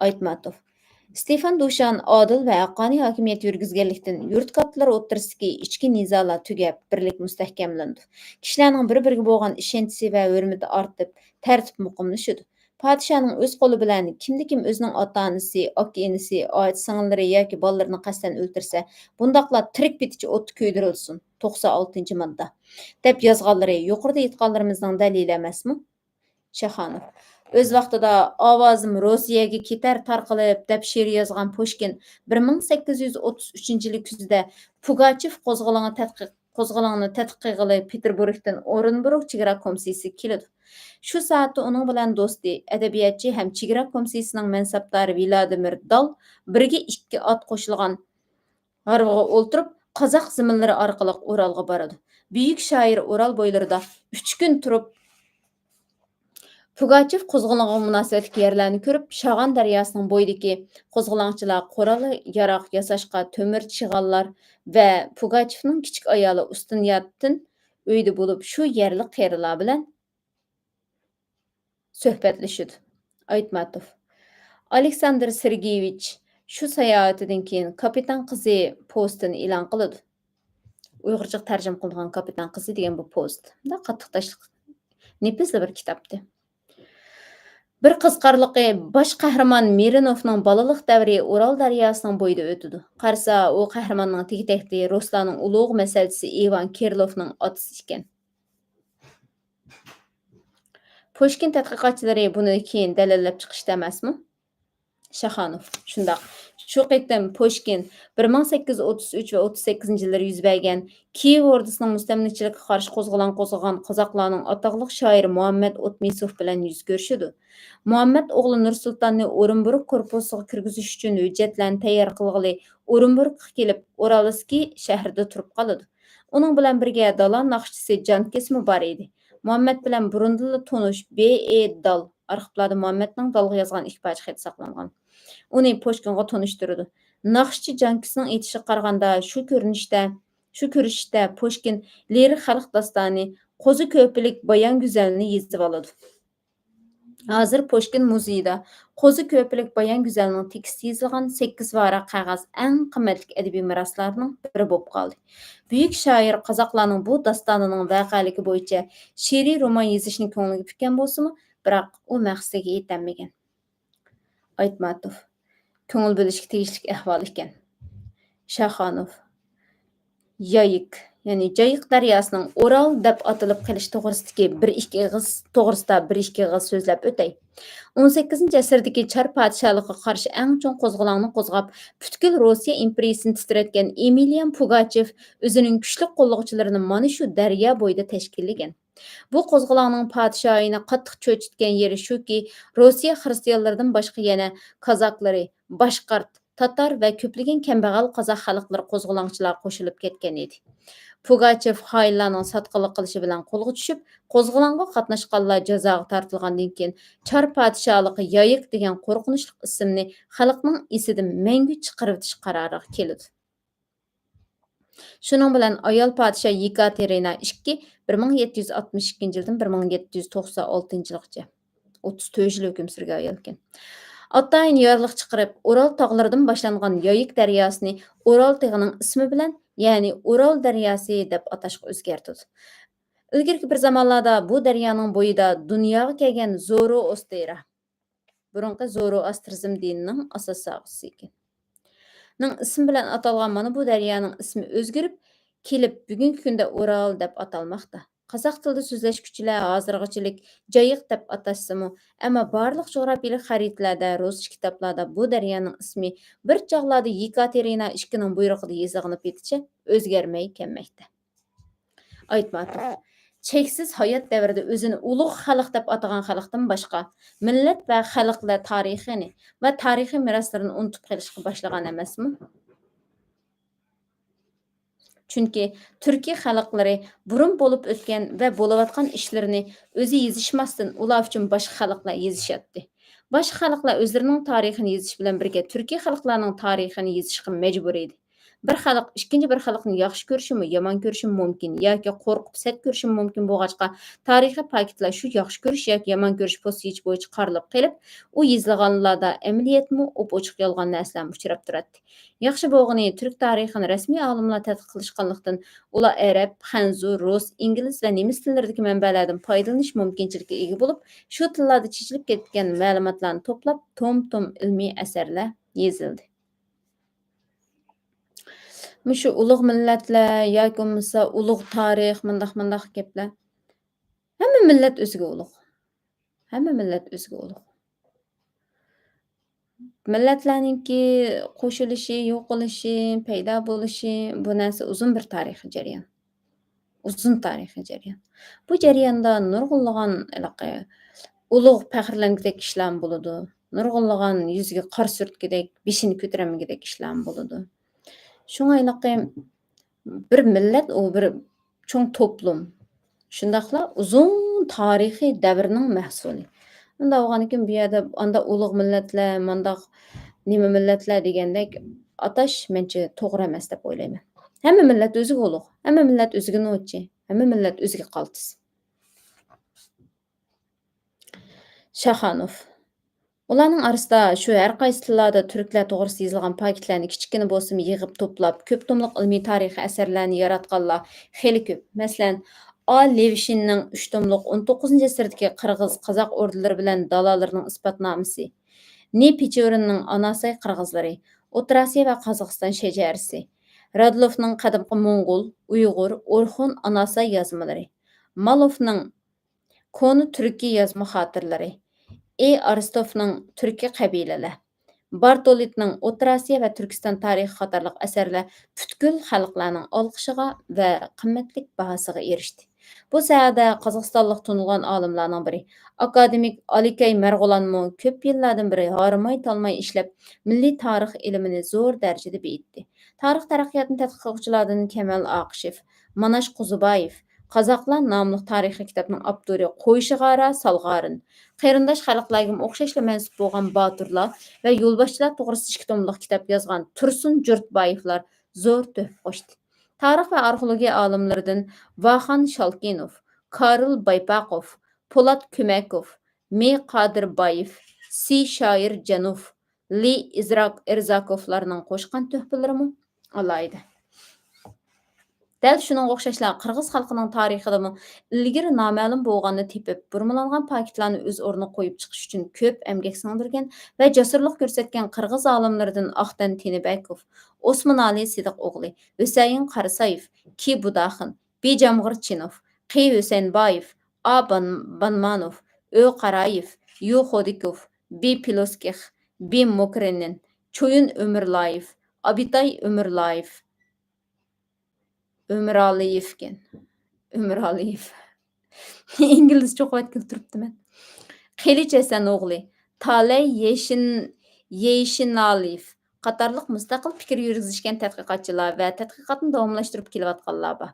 ئايتماتوف. ستېفان دوشان ئادىل ۋە ھەققانىي ھاكىمىيەت يۈرگۈزگەنلىكتىن، يۇرت كاتتىلىرى ئوتتۇرىسىدىكى ئىچكى نىزالار تۈگەپ، بىرلىك مۇستەھكەملىنىدۇ. كىشىلەرنىڭ بىر-بىرىگە بولغان ئىشەنچىسى ۋە ھۆرمىتى ئارتىپ، تەرتىپ مۇقىملىشىدۇ. پادىشاھنىڭ ئۆز قولى بىلەن كىمدە كىم ئۆزىنىڭ ئاتا-ئانىسى، ئاكا-ئىنىسى، ئاچا-سىڭىللىرى ياكى بالىلىرىنى قەستەن ئۆلتۈرسە، بۇنداقلار تىرىك پېتىچە ئوتتا كۆيدۈرۈلسۇن. توقسان ئالتىنچى ماددا. دەپ يازغانلىرى يۇقىرىدا ئېيتقانلىرىمىزنىڭ دەلىلى ئەمەسمۇ؟ شاخانوف. ئۆز ۋاقتىدا «ئاۋازىم روسىيەگە كېتەر تارقىلىپ» دەپ شېئىر يازغان پۇشكىن بىر مىڭ سەككىز يۈز ئوتتۇز ئۈچىنچى يىلى كۈزىدە پۇگاچېف قوزغىلىڭى تەتقىق-، قوزغىلىڭىنى تەتقىق قىلغىلى پېتېربۇرگتىن ئورېنبۇرگ چېگرا كومىسسىيىسىگە كېلىدۇ. شۇ سائەتتە ئۇنىڭ بىلەن دوستى، ئەدەبىياتچى ھەم چېگرا كومىسسىيىسىنىڭ مەنسەپدارى ۋلادىمىر دال بىرگە ئىككى ئات قوشۇلغان ھارۋىغا ئولتۇرۇپ، قازاق زېمىنلىرى ئارقىلىق ئورالغا بارىدۇ. بۈيۈك شائىر ئورال بويلىرىدا ئۈچ كۈن تۇرۇپ، پۇگاچېف قوزغىلىڭىغا مۇناسىۋەتلىك يەرلەرنى كۆرۈپ، شاغان دەرياسىنىڭ بويىدىكى قوزغىلاڭچىلار قورال-ياراغ ياساشقا تۆمۈر چىغانلار ۋە پۇگاچېفنىڭ كىچىك ئايالى ئۇستىنىياتىن ئۆيدە بولۇپ، شۇ يەرلىك قېرىلار بىلەن سۆھبەتلىشىدۇ. ئايتماتوف. ئالېكساندىر سېرگېيېۋىچ شۇ ساياھىتىدىن كېيىن كاپىتان قىزى پوۋېستىنى ئېلان قىلىدۇ. ئۇيغۇرچىغا تەرجىمە قىلىنغان كاپىتان قىزى دېگەن بۇ پوۋېست. مۇنداق قاتتىق تاشلىق، نېپىزلا بىر كىتابتى. بىر قىزىقارلىقى، باش قەھرىمان مىرىنوفنىڭ بالىلىق دەۋرى ئورال دەرياسىنىڭ بويىدا ئۆتىدۇ. قارىسا، ئۇ قەھرىماننىڭ تېگى-تەكتى رۇسلارنىڭ ئۇلۇغ مەسەلچىسى ئىۋان كىرىلوفنىڭ ئاتىسى ئىكەن. پۇشكىن تەتقىقاتچىلىرى بۇنى كېيىن دەلىللەپ چىقىشتى ئەمەسمۇ؟ شاخانوف. شۇنداق. شۇ قېتىم پۇشكىن بىر مىڭ سەككىز يۈز ئوتتۇز ئۈچ ۋە ئوتتۇز سەككىزىنچى يىللىرى يۈز بەرگەن كىيېۋ ئوردىسىنىڭ مۇستەملىكىچىلىكىگە قارشى قوزغىلاڭ قوزغىغان قازاقلارنىڭ ئاتاقلىق شائىرى مۇھەممەد ئوتمىسوف بىلەن يۈز كۆرۈشىدۇ. مۇھەممەد ئوغلى نۇرسۇلتاننى ئورېنبۇرگ كورپۇسىغا كىرگۈزۈش ئۈچۈن ھۆججەتلەرنى تەييار قىلغىلى ئورېنبۇرگقا كېلىپ، ئورالسكىي شەھىرىدە تۇرۇپ قالىدۇ. ئۇنىڭ بىلەن بىرگە دالا ناخشىچىسى جانكىسمۇ بار ئىدى. مۇھەممەد بىلەن بۇرۇندىنلا تونۇش ب ئې دال، ئارخىپلاردا مۇھەممەدنىڭ دالغا يازغان ئىككى پارچە خېتى ساقلانغان. ئۇنى پۇشكىنغا تونۇشتۇرىدۇ. ناخشىچى جانكىسنىڭ ئېيتىشىغا قارىغاندا، شۇ كۆرۈنۈشتە، شۇ كۆرۈشۈشتە پۇشكىن لىرىك خەلق داستانى قوزا كۆپىلىك بايان گۈزەلنى يېزىۋالىدۇ. ھازىر پۇشكىن مۇزېيىدا قوزا كۆپىلىك بايان گۈزەلنىڭ تېكىستى يېزىلغان سەككىز ۋاراق قەغەز ئەڭ قىممەتلىك ئەدەبىي مىراسلارنىڭ بىرى بولۇپ قالدى. بۈيۈك شائىر قازاقلارنىڭ بۇ داستانىنىڭ ۋەقەلىكى بويىچە شېئىرىي رومان يېزىشنى كۆڭلىگە پۈككەن بولسىمۇ، بىراق ئۇ مەقسىتىگە يېتەلمىگەن. ئايتماتوف. كۆڭۈل بۆلۈشكە تېگىشلىك ئەھۋال ئىكەن. شاخانوف. يايىك، يەنى جايىق دەرياسىنىڭ ئورال دەپ ئاتىلىپ قېلىشى توغرىسىدىكى بىر ئىككى ئېغىز، توغرىسىدا بىر ئىككى ئېغىز سۆزلەپ ئۆتەي. ئون سەككىزىنچى ئەسىردىكى چار پادىشاھلىقىغا قارشى ئەڭ چوڭ قوزغىلاڭنى قوزغاپ، پۈتكۈل روسىيە ئىمپېرىيىسىنى تىترەتكەن ئېمىليان پۇگاچېف ئۆزىنىڭ كۈچلۈك قوللىغۇچىلىرىنى مانا شۇ دەريا بويىدا تەشكىللىگەن. بۇ قوزغىلاڭنىڭ پادىشاھىنى قاتتىق چۆچۈتكەن يېرى شۇكى، روسىيە خىرىستىيانلىرىدىن باشقا يەنە كازاكلىرى، باشقارت، تاتار ۋە كۆپلىگەن كەمبەغەل قازاق خەلقلىرى قوزغىلاڭچىلارغا قوشۇلۇپ كەتكەن ئىدى. پۇگاچېف خائىنلارنىڭ ساتقىنلىق قىلىشى بىلەن قولغا چۈشۈپ، قوزغىلاڭغا قاتناشقانلار جازاغا تارتىلغاندىن كېيىن، چار پادىشاھلىقى يايىك دېگەن قورقۇنچلۇق ئىسىمنى خەلقنىڭ ئېسىدىن مەڭگۈ چىقىرىۋېتىش قارارىغا كېلىدۇ. شۇنىڭ بىلەن ئايال پادىشاھ يېكاتېرىنا ئىككى بىر مىڭ يەتتە يۈز ئاتمىش ئىككىنچى يىلدىن بىر مىڭ يەتتە يۈز توقسان ئالتىنچى يىلغىچە، ئوتتۇز تۆت يىل ھۆكۈم سۈرگەن ئايالكەن. ئاتايىن يارلىق چىقىرىپ، ئورال تاغلىرىدىن باشلانغان يايىك دەرياسىنى ئورال تېغىنىڭ ئىسمى بىلەن، يەنى ئورال دەرياسى دەپ ئاتاشقا ئۆزگەرتىدۇ. ئىلگىرىكى بىر زامانلاردا بۇ دەريانىڭ بويىدا دۇنياغا كەلگەن زوروئوستېرا، بۇرۇنقى زوروئاسترىزم دىنىنىڭ ئاساس ساغىسى ئىكەن. نىڭ ئىسمى بىلەن ئاتالغان مانا بۇ دەريانىڭ ئىسمى ئۆزگىرىپ كېلىپ، بۈگۈنكى كۈندە ئورال دەپ ئاتالماقتا. قازاق تىلىدا سۆزلەشكۈچىلەر ھازىرغىچىلىك جايىق دەپ ئاتاشسىمۇ، ئەمما بارلىق جۇغراپىيەلىك خەرىتىلەردە، رۇسچە كىتابلاردا بۇ دەريانىڭ ئىسمى بىر چاغلاردا يېكاتېرىنا ئىككىنىڭ بۇيرۇقىدا يېزىلغىنى پېتىچە ئۆزگەرمەي كەلمەكتە. ئايتماتوف چەكسىز ھايات دەۋرىدە ئۆزىنى ئۇلۇغ خەلق دەپ ئاتىغان خەلقتىن باشقا، مىللەت ۋە خەلقلەر تارىخىنى ۋە تارىخىي مىراسلىرىنى ئۇنتۇپ قېلىشقا باشلىغان ئەمەسمۇ؟ چۈنكى تۈركىي خەلقلىرى بۇرۇن بولۇپ ئۆتكەن ۋە بولۇۋاتقان ئىشلىرىنى ئۆزى يېزىشماستىن، ئۇلار ئۈچۈن باشقا خەلقلەر يېزىشاتتى. باشقا خەلقلەر ئۆزلىرىنىڭ تارىخىنى يېزىش بىلەن بىرگە، تۈركىي خەلقلەرنىڭ تارىخىنى يېزىشقا مەجبۇر ئىدى. بىر خەلق ئىككىنچى بىر خەلقنى ياخشى كۆرۈشىمۇ، يامان كۆرۈشىمۇ مۇمكىن ياكى قورقۇپ سەت كۆرۈشىمۇ مۇمكىن بولغاچقا، تارىخىي پاكىتلار شۇ ياخشى كۆرۈش ياكى يامان كۆرۈش پوزىتسىيىسى بويىچە قارىلىپ قېلىپ، ئۇ يېزىلغانلاردا ئەمەلىيەتمۇ ئوپئوچۇق يالغان نەرسىلەرمۇ ئۇچراپ تۇراتتى. ياخشى بولغىنى، تۈرك تارىخىنى رەسمىي ئالىملار تەتقىق قىلىشقانلىقتىن، ئۇلار ئەرەب، خەنزۇ، رۇس، ئىنگلىز ۋە نېمىس تىللىرىدىكى مەنبەلەردىن پايدىلىنىش مۇمكىنچىلىكىگە ئىگە بولۇپ، شۇ تىللاردا چېچىلىپ كەتكەن مەلۇماتلارنى توپلاپ، توم-توم ئىلمىي ئەسەرلەر يېزىلدى. مۇشۇ ئۇلۇغ مىللەتلەر ياكى بولمىسا ئۇلۇغ تارىخ، مۇنداق، مۇنداق گەپلەر. ھەممە مىللەت ئۆزىگە ئۇلۇغ. ھەممە مىللەت ئۆزىگە ئۇلۇغ. مىللەتلەرنىڭكى قوشۇلۇشى، يوقىلىشى، پەيدا بولۇشى، بۇ نەرسە ئۇزۇن بىر تارىخىي جەريان. ئۇزۇن تارىخىي جەريان. بۇ جەرياندا نۇرغۇنلىغان ھېلىقى ئۇلۇغ پەخىرلەنگۈدەك ئىشلارمۇ بولىدۇ. نۇرغۇنلىغان يۈزىگە قارا سۈرتكۈدەك، بېشىنى كۆتۈرەلمىگۈدەك ئىشلارمۇ بولىدۇ. شۇڭا ھېلىقى بىر مىللەت، ئۇ بىر چوڭ توپلۇم. شۇنداقلا ئۇزۇن تارىخىي دەۋرنىڭ مەھسۇلى. ئۇنداق بولغاندىكىن بۇ يەردە ئانداق ئۇلۇغ مىللەتلەر، مانداق نېمە مىللەتلەر دېگەندەك ئاتاش مەنچە توغرا ئەمەس دەپ ئويلايمەن. ھەممە مىللەت ئۆزىگە ئۇلۇغ، ھەممە مىللەت ئۆزىگە نوچى، ھەممە مىللەت ئۆزىگە قالتىس. شاخانوف. ئۇلارنىڭ ئارىسىدا شۇ ھەر قايسى تىللاردا تۈركلەر توغرىسىدا يېزىلغان پاكىتلارنى كىچىككىنە بولسىمۇ يىغىپ توپلاپ، كۆپ توملۇق ئىلمىي تارىخىي ئەسەرلەرنى ياراتقانلار خېلى كۆپ. مەسىلەن، ئا لېۋشىننىڭ ئۈچ توملۇق ئون توققۇزىنچى ئەسىردىكى قىرغىز، قازاق ئوردىلىرى بىلەن دالالىرىنىڭ ئىسپاتنامىسى، نى پېچۇرىننىڭ ئاناساي قىرغىزلىرى، ئوتتۇرا ئاسىيا ۋە قازاقىستان شەجەرىسى، رادلوفنىڭ قەدىمكى موڭغۇل، ئۇيغۇر، ئورخۇن ئاناساي يازمىلىرى، مالوفنىڭ كونا تۈركىي يازما خاتىرىلىرى، ئى ئارىستوفنىڭ تۈركىي قەبىلىلەر، بارتولىتنىڭ ئوتتۇرا ئاسىيا ۋە تۈركىستان تارىخى قاتارلىق ئەسەرلەر پۈتكۈل خەلقلەرنىڭ ئالقىشىغا ۋە قىممەتلىك باھاسىغا ئېرىشتى. بۇ ساھەدە قازاقىستانلىق تونۇلغان ئالىملارنىڭ بىرى، ئاكادېمىك ئالىكەي مەرغۇلانمۇ كۆپ يىللاردىن بېرى ھارماي-تالماي ئىشلەپ، مىللىي تارىخ ئىلمىنى زور دەرىجىدە بېيىتتى. تارىخ تەرەققىياتىنى تەتقىق قىلغۇچىلاردىن كەمال ئاقىشېف، ماناش قۇزۇبايېف، قازاقلار ناملىق تارىخىي كىتابنىڭ ئاپتورى قويشىغارا سالغارىن، قېرىنداش خەلقلەرگىمۇ ئوخشاشلا مەنسۇپ بولغان باتۇرلار ۋە يولباشچىلار توغرىسىدا ئىككى توملۇق كىتاب يازغان تۇرسۇن جۇرتبايېفلار زور تۆھپە قوشتى. تارىخ ۋە ئارخېئولوگىيە ئالىملىرىدىن ۋاخان شالكىنوف، كارل بايپاقوف، پولات كۆمەكوف، مې قادىربايېف، سى شائىر جەنۇف، لى ئىزراك-، ئىرزاكوفلارنىڭ قوشقان تۆھپىلىرىمۇ ئالاھىدە. دەل شۇنىڭغا ئوخشاشلا، قىرغىز خەلقىنىڭ تارىخىدىمۇ ئىلگىرى نامەلۇم بولغاننى تېپىپ، بۇرمىلانغان پاكىتلارنى ئۆز ئورنىغا قويۇپ چىقىش ئۈچۈن كۆپ ئەمگەك سىڭدۈرگەن ۋە جەسۇرلۇق كۆرسەتكەن قىرغىز ئالىملىرىدىن ئاختەن تېنىبەكوف، ئوسمانئالى سىدىق ئوغلى، ھۈسەيىن قارىسايېف، كى بۇداخىن، بى جامغىرچىنوف، قى ھۈسەيىنبايېف، ئا بان-، بانمانوف، ئۆ قارايېف، يۇ خودىكوف، بى پىلوسكىخ، بى موكرېنىن، چويۇن ئۆمۈرلايېف، ئابىتاي ئۆمۈرلايېف، ئۆمۈرئالىيېفكەن. ئۆمۈرئالىيېف. ئىنگلىزچە ئوقۇۋەتكىلى تۇرۇپتىمەن. قىلىچ ھەسەن ئوغلى، تالەي يېشىن-، يېشىنالىيېف قاتارلىق مۇستەقىل پىكىر يۈرگۈزۈشكەن تەتقىقاتچىلار ۋە تەتقىقاتنى داۋاملاشتۇرۇپ كېلىۋاتقانلار بار.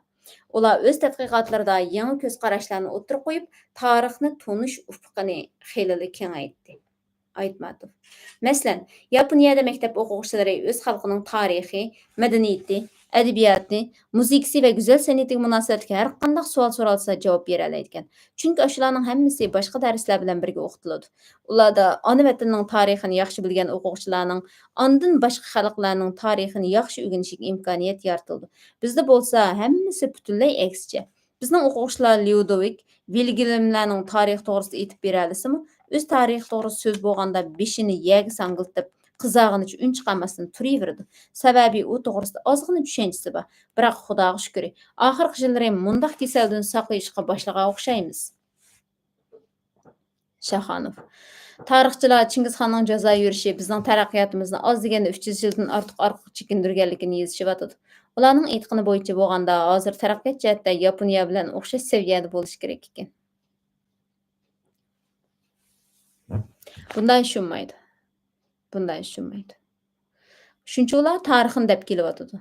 ئۇلار ئۆز تەتقىقاتلىرىدا يېڭى كۆز قاراشلارنى ئوتتۇرىغا قويۇپ، تارىخنى تونۇش ئۇپۇقىنى خېلىلا كېڭەيتتى. ئايتماتوف. مەسىلەن، ياپونىيەدە مەكتەپ ئوقۇغۇچىلىرى ئۆز خەلقىنىڭ تارىخى، مەدەنىيىتى، ئەدەبىياتى، مۇزىكىسى ۋە گۈزەل سەنئىتىگە مۇناسىۋەتلىك ھەر قانداق سوئال سورالسا جاۋاب بېرەلەيدىكەن. چۈنكى ئاشۇلارنىڭ ھەممىسى باشقا دەرسلەر بىلەن بىرگە ئوقۇتۇلىدۇ. ئۇلاردا ئانا ۋەتىنىنىڭ تارىخىنى ياخشى بىلگەن ئوقۇغۇچىلارنىڭ ئاندىن باشقا خەلقلەرنىڭ تارىخىنى ياخشى ئۆگىنىشىگە ئىمكانىيەت يارىتىلىدۇ. بىزدە بولسا ھەممىسى پۈتۈنلەي ئەكسىچە. بىزنىڭ ئوقۇغۇچىلار ليۇدوۋىك ۋىلگېلملەرنىڭ تارىخى توغرىسىدا ئېيتىپ بېرەلىسىمۇ، ئۆز تارىخى توغرىسىدا سۆز بولغاندا بېشىنى يەرگە ساڭگىلىتىپ، قىزارغىنىچە ئۈن چىقارماستىن تۇرۇۋېرىدۇ. سەۋەبى ئۇ توغرىسىدا ئازغىنە چۈشەنچىسى بار. بىراق، خۇداغا شۈكرى، ئاخىرقى يىللىرى مۇنداق كېسەلدىن ساقىيىشقا باشلىغان ئوخشايمىز. شاخانوف. تارىخچىلار چىڭگىزخاننىڭ جازا يۈرۈشى بىزنىڭ تەرەققىياتىمىزنى ئاز دېگەندە ئۈچ يۈز يىلدىن ئارتۇق ئارقىغا چېكىندۈرگەنلىكىنى يېزىشىۋاتىدۇ. ئۇلارنىڭ ئېيتقىنى بويىچە بولغاندا، ھازىر تەرەققىيات جەھەتتە ياپونىيە بىلەن ئوخشاش سەۋىيەدە بولۇش كېرەك ئىكەن. بۇنداق ئىش بولمايدۇ. بۇنداق ئىش بولمايدۇ. شۇنچە ئۇلار تارىخنى دەپ كېلىۋاتىدۇ.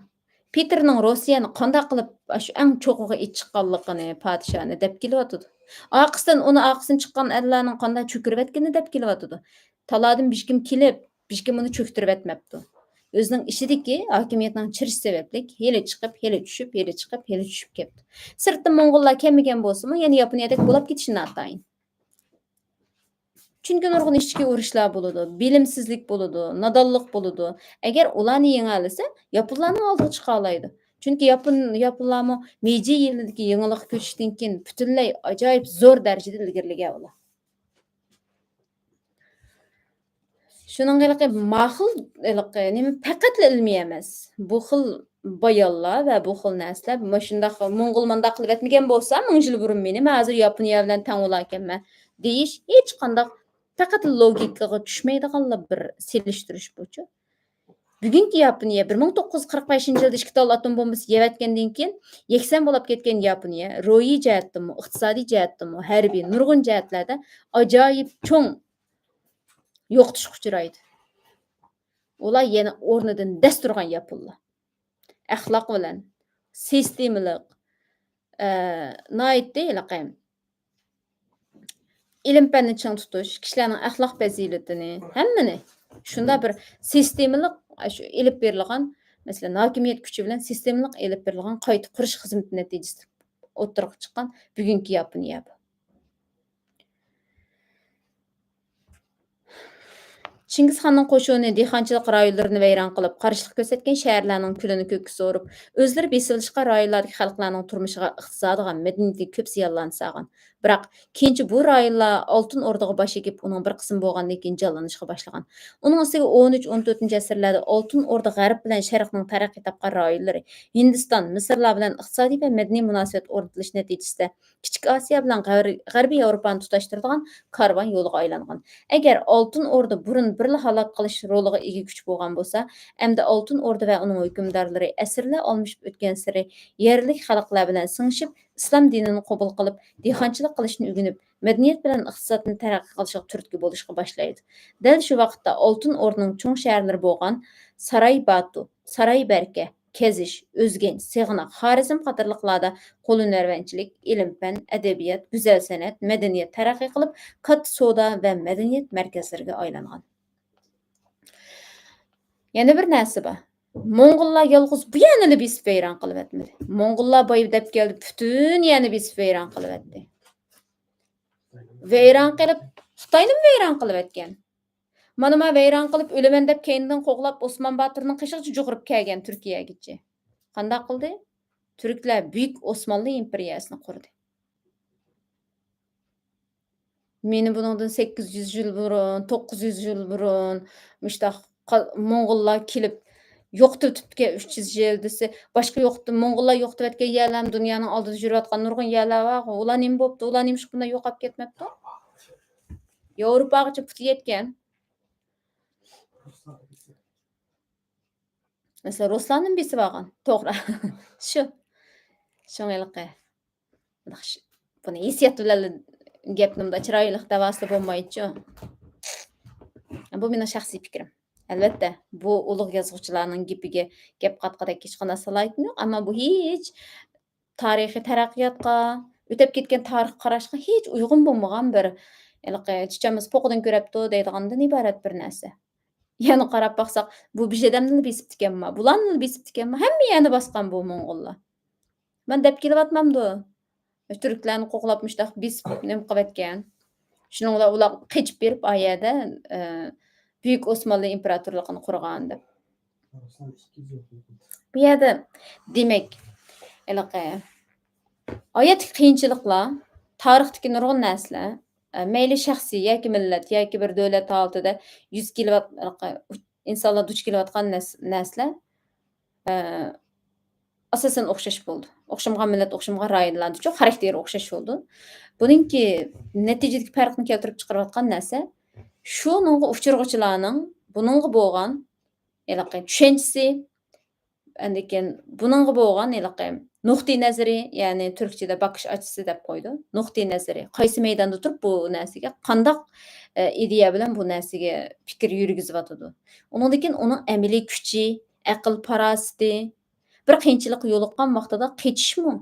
پېتىرنىڭ روسىيەنى قانداق قىلىپ ئاشۇ ئەڭ چوققىغا ئېتىپ چىققانلىقىنى، پادىشاھنى دەپ كېلىۋاتىدۇ. ئارقىسىدىن ئۇنى ئارقىسىدىن چىققان ئەللەرنىڭ قانداق چۆكۈرۈۋەتكىنىنى دەپ كېلىۋاتىدۇ. تالادىن بىشكىم كېلىپ، بىشكىم ئۇنى چۆكتۈرۈۋەتمەپتۇ. ئۆزىنىڭ ئىچىدىكى ھاكىمىيەتنىڭ چىرىشى سەۋەبلىك ھېلى چىقىپ، ھېلى چۈشۈپ، ھېلى چىقىپ، ھېلى چۈشۈپ كەپتۇ. سىرتتىن موڭغۇللار كەلمىگەن بولسىمۇ، يەنە ياپونىيەدەك بولاپ كېتىشى ناتايىن. چۈنكى نۇرغۇن ئىچكى ئۇرۇشلار بولىدۇ، بىلىمسىزلىك بولىدۇ، نادانلىق بولىدۇ. ئەگەر ئۇلارنى يېڭەلىسە، ياپونلارنىڭ ئالدىغا چىقالايدۇ. چۈنكى ياپون، ياپونلارمۇ مېيجى يىلىدىكى يېڭىلىققا كۆچۈشتىن كېيىن پۈتۈنلەي ئاجايىپ زور دەرىجىدە ئىلگىرىلىگەن ئۇلار. شۇنىڭغا ھېلىقى ماخىل، ھېلىقى نېمە، پەقەتلا ئىلمىي ئەمەس. بۇ خىل بايانلار ۋە بۇ خىل نەرسىلەر، مۇشۇنداق، موڭغۇل مۇنداق قىلىۋەتمىگەن بولسا، مىڭ يىل بۇرۇن مېنى، مەن ھازىر ياپونىيە بىلەن تەڭ بولاركەنمەن دېيىش ھېچقانداق، پەقەت لوگىكىغا چۈشمەيدىغانلا بىر سېلىشتۇرۇش بۇچۇ. بۈگۈنكى ياپونىيە بىر مىڭ توققۇز يۈز قىرىق بەشىنچى يىلدا ئىككى تال ئاتوم بومبىسى يەۋەتكەندىن كېيىن يەكسان بولاپ كەتكەن ياپونىيە روھىي جەھەتتىنمۇ، ئىقتىسادىي جەھەتتىنمۇ، ھەربىي نۇرغۇن جەھەتلەردە ئاجايىپ چوڭ يوقىتىشقا ئۇچرايدۇ. ئۇلار يەنە ئورنىدىن دەس تۇرغان ياپونلار. ئەخلاق بىلەن، سىستېمىلىق، ئە، ناھايىتى ھېلىقى ئىلىم-پەننى چىڭ تۇتۇش، كىشىلەرنىڭ ئەخلاق پەزىلىتىنى، ھەممىنى شۇنداق بىر سىستېمىلىق، شۇ ئېلىپ بېرىلغان، مەسىلەن، ھاكىمىيەت كۈچى بىلەن سىستېمىلىق ئېلىپ بېرىلغان قايتا قۇرۇش خىزمىتى نەتىجىسىدە ئوتتۇرىغا چىققان بۈگۈنكى ياپونىيە بۇ. چىڭگىزخاننىڭ قوشۇنى دېھقانچىلىق رايونلىرىنى ۋەيران قىلىپ، قارشىلىق كۆرسەتكەن شەھەرلەرنىڭ كۈلىنى كۆككە سورۇپ، ئۆزلىرى بېسىۋېلىشقان رايونلاردىكى خەلقلەرنىڭ تۇرمۇشىغا، ئىقتىسادىغا، مەدەنىيىتىگە كۆپ زىيانلارنى سالغان. بىراق، كېيىنچە بۇ رايونلار ئالتۇن ئوردىغا باش ئېگىپ، ئۇنىڭ بىر قىسمى بولغاندىن كېيىن جانلىنىشقا باشلىغان. ئۇنىڭ ئۈستىگە ئون ئۈچ، ئون تۆتىنچى ئەسىرلەردە ئالتۇن ئوردا غەرب بىلەن شەرقنىڭ تەرەققىي تاپقان رايونلىرى، ھىندىستان، مىسىرلار بىلەن ئىقتىسادىي ۋە مەدەنىي مۇناسىۋەت ئورنىتىلىش نەتىجىسىدە، كىچىك ئاسىيا بىلەن غەر-، غەربىي ياۋروپانى تۇتاشتۇرىدىغان كارۋان يولىغا ئايلانغان. ئەگەر ئالتۇن ئوردا بۇرۇن بىرلا ھالاك قىلىش رولىغا ئىگە كۈچ بولغان بولسا، ئەمدى ئالتۇن ئوردا ۋە ئۇنىڭ ھۆكۈمدارلىرى ئەسىرلەر ئالمىشىپ ئۆتكەنسېرى يەرلىك خەلقلەر بىلەن سىڭىشىپ، ئىسلام دىنىنى قوبۇل قىلىپ، دېھقانچىلىق قىلىشنى ئۆگىنىپ، مەدەنىيەت بىلەن ئىقتىسادنى تەرەققىي قىلىشىغا تۈرتكە بولۇشقا باشلايدۇ. دەل شۇ ۋاقىتتا ئالتۇن ئوردىنىڭ چوڭ شەھەرلىرى بولغان ساراي باتۇ، ساراي بەركە، كەزىش، ئۆزگەنچ، سېغىناق، خارىزم قاتارلىقلاردا قول ھۈنەرۋەنچىلىك، ئىلىم-پەن، ئەدەبىيات، گۈزەل سەنئەت، مەدەنىيەت تەرەققىي قىلىپ، كاتتا سودا ۋە مەدەنىيەت مەركەزلىرىگە ئايلانغان. يەنە بىر نەرسە بار. موڭغۇللار يالغۇز بۇ يەرنىلا بېسىپ ۋەيران قىلىۋەتمىدى. موڭغۇللار بايا دەپ كەلدى، پۈتۈن يەرنى بېسىپ ۋەيران قىلىۋەتتى. ۋەيران قىلىپ، خىتاينىمۇ ۋەيران قىلىۋەتكەن. مانا ما ۋەيران قىلىپ ئۆلىمەن دەپ كەينىدىن قوغلاپ ئوسمان باتۇرنىڭ قېشىغىچە جۇغۇرۇپ كەلگەن تۈركىيەگىچە. قانداق قىلدى؟ تۈركلەر بۈيۈك ئوسمانلى ئىمپېرىيەسىنى قۇردى. مېنى بۇنىڭدىن سەككىز يۈز يىل بۇرۇن، توققۇز يۈز يىل بۇرۇن مۇشتاق قا-، موڭغۇللار كېلىپ يوقىتىۋېتىپتىكەن ئۈچ يۈز يىل دېسە، باشقا يوقىتىپ، موڭغۇللار يوقىتىۋەتكەن يەرلەرمۇ دۇنيانىڭ ئالدىدا يۈرۈۋاتقان نۇرغۇن يەرلەر بار. ئۇلار نېمە بوپتۇ؟ ئۇلار نېمىشقا بۇنداق يوقاپ كەتمەپتۇ؟ ياۋروپاغىچە پۇتى يەتكەن. مەسىلەن، رۇسلارنىمۇ بېسىۋالغان. توغرا. شۇ. شۇڭا ھېلىقى. بۇنى ھېسسىيات بىلەن گەپنى مۇنداق چىرايلىق دەۋالسا بولمايدۇ. بۇ مېنىڭ شەخسىي پىكرىم. ئەلۋەتتە، بۇ ئۇلۇغ يازغۇچىلارنىڭ گېپىگە گەپ قاتقۇدەك ھېچقانداق سالاھىيىتىم يوق، ئەمما بۇ ھېچ تارىخىي تەرەققىياتقا، ئۆتۈپ كەتكەن تارىخقا قاراشقا ھېچ ئۇيغۇن بولمىغان بىر، ھېلىقى چىچانمىسى پوقىدىن كۆرەپتۇ دەيدىغاندىن ئىبارەت بىر نەرسە. يەنە قاراپ باقساق، بۇ بىژەدەمنىلا بېسىپتىكەنما، بۇلارنىلا بېسىپتىكەنما، ھەممە يەرنى باسقان بۇ موڭغۇللار. مەن دەپ كېلىۋاتمامدۇ؟ تۈركلەرنى قوغلاپ مۇشتاق بېسىپ نېمە قىلىۋەتكەن. شۇنىڭ بىلەن ئۇلار قېچىپ بېرىپ، ئا يەردە، ئە، بۈيۈك ئوسمانلى ئىمپېراتورلۇقىنى قۇرغان دەپ. بۇ يەردە، دېمەك، ھېلىقى ھاياتتىكى قىيىنچىلىقلار، تارىختىكى نۇرغۇن نەرسىلەر، ئە، مەيلى شەخسىي ياكى مىللەت ياكى بىر دۆلەت ھالىتىدە يۈز كېلىۋات-، ئىنسانلار دۇچ كېلىۋاتقان نەس-، نەرسىلەر، ئە، ئاساسەن ئوخشاش بولىدۇ. ئوخشىمىغان مىللەت ئوخشىمىغان رايونلاردىچۇ خاراكتېرى ئوخشاش بولىدۇ. بۇنىڭكى نەتىجىدىكى پەرقنى كەلتۈرۈپ چىقىرىۋاتقان نەرسە، شۇنىڭغا ئۇچرىغۇچىلارنىڭ بۇنىڭغا بولغان ھېلىقى چۈشەنچىسى، ئاندىن كېيىن بۇنىڭغا بولغان ھېلىقى نۇقتىئى نەزىرى، يەنى تۈركچىدە باكىش ئاچىسى دەپ قويىدۇ. نۇقتىئى نەزىرى، قايسى مەيداندا تۇرۇپ بۇ نەرسىگە، قانداق، ئە، ئىدىيە بىلەن بۇ نەرسىگە پىكىر يۈرگۈزۈۋاتىدۇ. ئۇنىڭدىن كېيىن ئۇنىڭ ئەمەلىي كۈچى، ئەقىل پاراسىتى، بىر قىيىنچىلىققا يولۇققان ۋاقتىدا قېچىشمۇ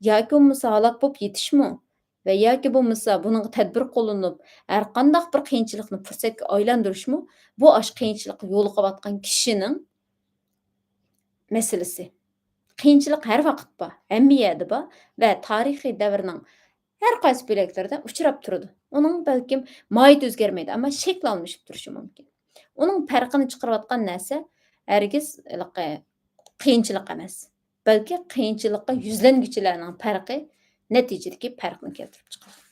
ياكى بولمىسا ھالاك بولۇپ يېتىشمۇ ۋە ياكى بولمىسا بۇنىڭغا تەدبىر قوللىنىپ، ھەرقانداق بىر قىيىنچىلىقنى پۇرسەتكە ئايلاندۇرۇشمۇ بۇ ئاشۇ قىيىنچىلىققا يولۇقۇۋاتقان كىشىنىڭ مەسىلىسى. قىيىنچىلىق ھەر ۋاقىت بار، ھەممە يەردە بار ۋە تارىخىي دەۋرنىڭ ھەر قايسى بۆلەكلىرىدە ئۇچراپ تۇرىدۇ. ئۇنىڭ بەلكىم ماھىيىتى ئۆزگەرمەيدۇ، ئەمما شەكلى ئالمىشىپ تۇرۇشى مۇمكىن. ئۇنىڭ پەرقىنى چىقىرىۋاتقان نەرسە ھەرگىز ھېلىقى قىيىنچىلىق ئەمەس، بەلكى قىيىنچىلىققا يۈزلەنگۈچىلەرنىڭ پەرقى، نەتىجىدىكى پەرقنى كەلتۈرۈپ چىقىرىدۇ.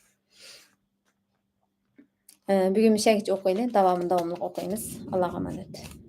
ئە، بۈگۈن مۇشەگىچە ئوقۇيلى، داۋامىنى داۋاملىق ئوقۇيمىز. ئاللاغا ئامانەت.